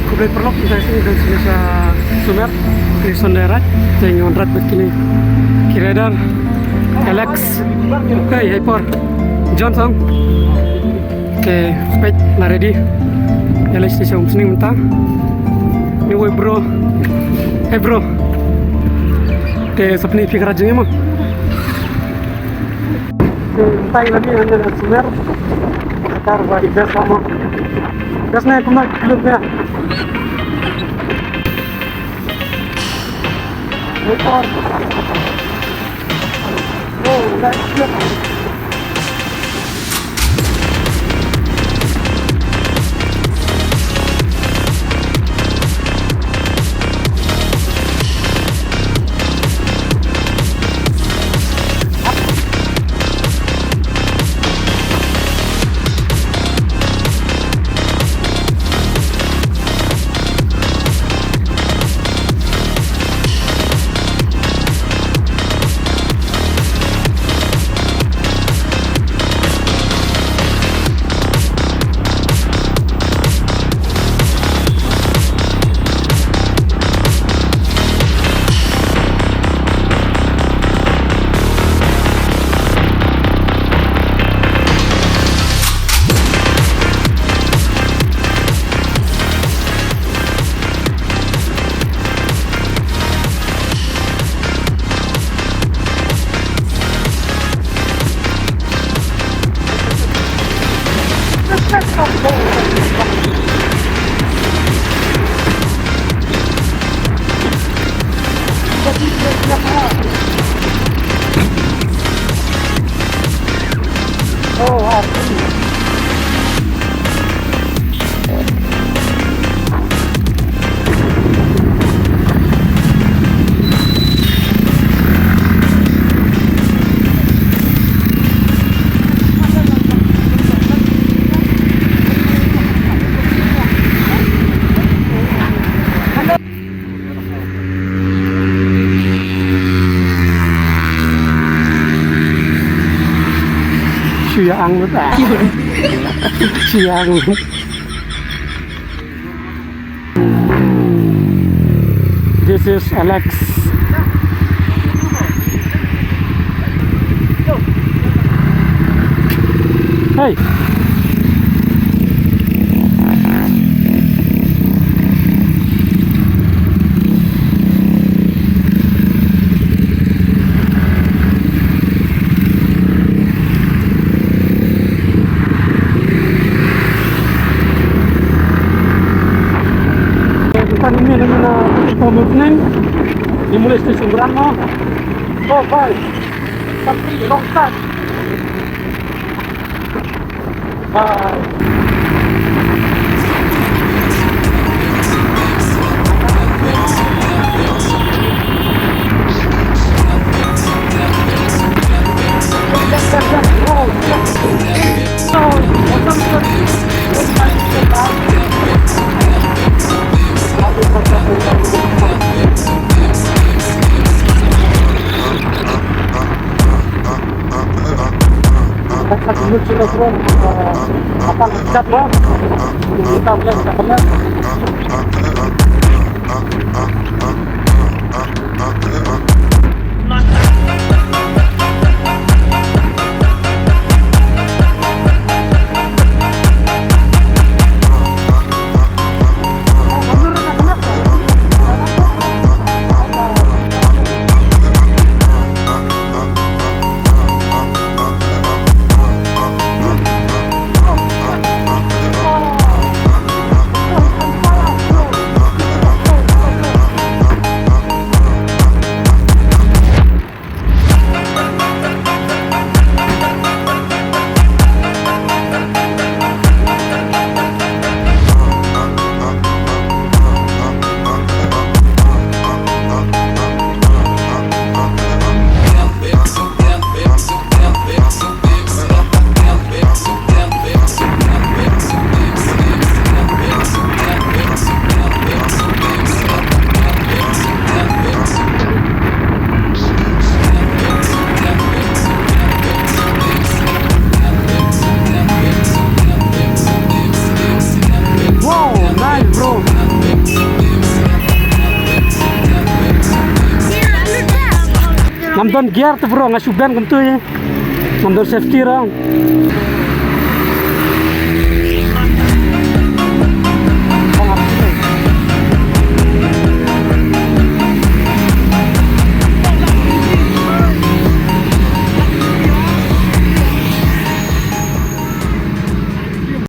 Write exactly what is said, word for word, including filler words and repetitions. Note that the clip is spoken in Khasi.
Khublei paralok, mynta ka sngi ngi dang sha Sumer, kine ki Sunday ride, te ngi wan ride bad kine ki rider, Alex, hei, hei por, Johnson. Te, peit, la ready. Ïa leit sha shnong Umsning mynta. Ni wei bro. Hei bro. Te, sa pyni phi ka ride jong ngi mo. Te mynta ngi la mih hangne ha Sumer. Ka kar ba i best mo. Best ne kumno ki klub ne. Record. Oh, that's good. Shu ïa ang lut ah. Shu ïa ang lut. This is Alex. Hey. Kita ni, ni, ni, ni, kita move ni. Ni mulai station berapa? Oh, bye. Tapi long time. Bye. Don gear te bro, nga shu ban kumtu ïa. Ngam don safety ruh.